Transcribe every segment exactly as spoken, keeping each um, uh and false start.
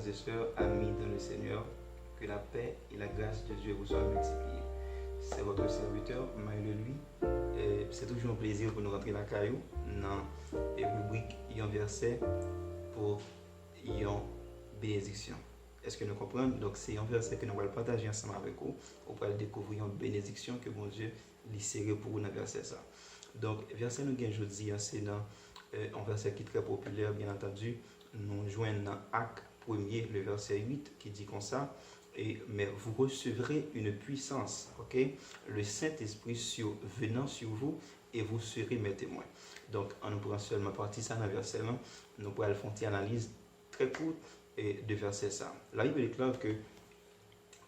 et sœurs, amis dans le Seigneur, que la paix et la grâce de Dieu vous soient multipliées. C'est votre serviteur, Maïle Louis. Euh, C'est toujours un plaisir pour nous rentrer la caillou dans une rubrique, un verset pour une bénédiction. Èske nou konprann? Donk, se yon vèsè ke nou pral pataje ansanm avèk ou. Ou pral dekouvri yon benediksyon ke Bondye li sere pou ou nan vèsè sa. Donk, vèsè nou gen jodi a, se nan, euh, yon vèsè ki trè popilè, byen antandi. Nou jwenn nan Ak premye, le verset huit, ki di konsa, et, mais vous recevrez une puissance, ok? Le Saint-Esprit sur, venant sur vous, et vous serez mes témoins. Donk, an nou pran sèlman pati sa nan vèsè la, nou pral fè yon ti analiz trè kout, e, de vèsè sa. La Bible déclare que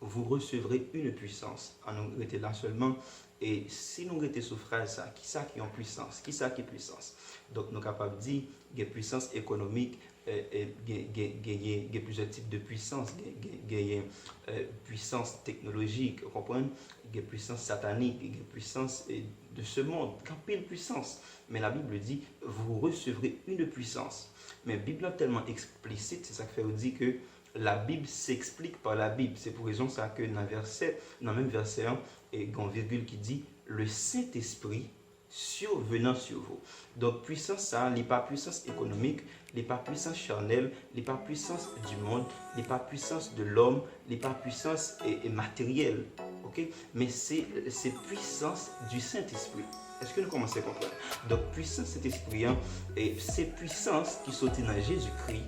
vous recevrez une puissance. An nou rete la sèlman. E si nou rete sou fraz sa, kisa ki yon pwisans? Kisa ki pwisans? Donk, nou kapab di, gen pwisans ekonomik, e, e, gen, gen, gen, gen, gen plizyè tip de pwisans. Gen, gen, genyen, e, pwisans teknolojik, ou konprann? Gen pwisans satanik, gen pwisans, e, de ce monde. Gen anpil pwisans. Men la Bible dit, vous recevrez une puissance. Men Bib la tèlman eksplisit, se sa k fè yo di ke la Bible s'explique par la Bible. Se pou rezon sa ke nan vèsè, nan menm vèsè an, e gen yon virgil ki di, le Saint-Esprit survenant sur vous. Donk, pwisans sa, li pa pwisans ekonomik, li pa pwisans chanèl, li pa pwisans du monde, li pa pwisans de l'homme, li pa pwisans, e, e, materyèl. Ok? Men se, se pwisans du Saint-Esprit. Èske nou kòmanse konprann? Donk, pwisans Sentespri an, e, se pwisans ki soti nan Jezikri,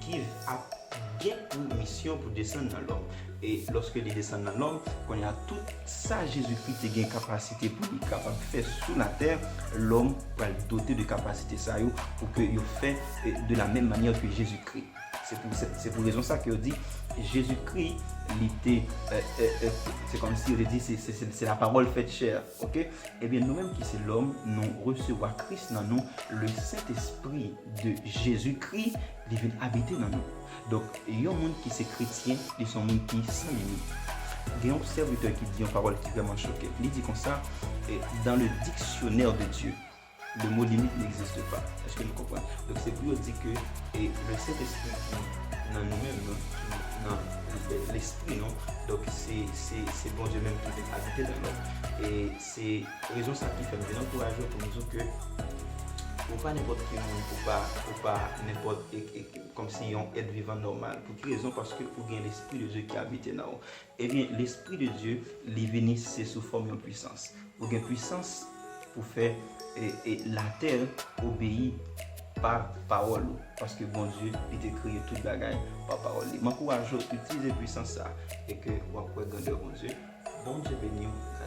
ki ap gen pou misyon pou desann nan lòm. E lòske li desann nan lòm, kounye a tout sa Jezikri te gen kapasite pou li kapab fè sou latè, lòm pral dote de kapasite sa yo pou ke yo fè, e, de la menm manyè ke Jezikri. Se pou, se, se pou rezon sa ke yo di, Jezikri, li te, e, e, e, se kòmsi yo te di, se, se, se, se la parole faite chair, ok? Ebyen, nou menm ki se lòm, nou resevwa Kris nan nou, le Saint-Esprit de Jésus-Christ, li vin abite nan nou. Donk, yon moun ki se kretyen, li se yon moun ki san limit. Gen yon sèvitè ki di yon pawòl ki vrèman choke. Li di konsa, e, dans le dictionnaire de Dieu, le mot limite n'existe pas. Èske nou konprann? Donk, se pou yo di ke, e, le Saint-Esprit ki nan nou menm, nou, ki nan lespri nou, donk, se, se, se Bondye menm ki vin abite nan nou. E se rezon sa ki fè m vin ankouraje w pou m di w ke ou pa nenpòt ki moun, ou pa, ou pa nenpòt, e, e, kòmsi yon èt vivan nòmal. Pou ki rezon? Paske ou gen Lespri de Dye ki abite nan ou. Ebyen, Lespri de Dye, li vini se sou fòm yon pwisans. Ou gen pwisans pou fè, e, e, latè obeyi pa pawòl ou. Paske Bondye, li te kreye tout bagay pa pawòl li. M ankouraje w itilize pwisans sa e ke w ap wè grandè Bondye. Bondye beni w.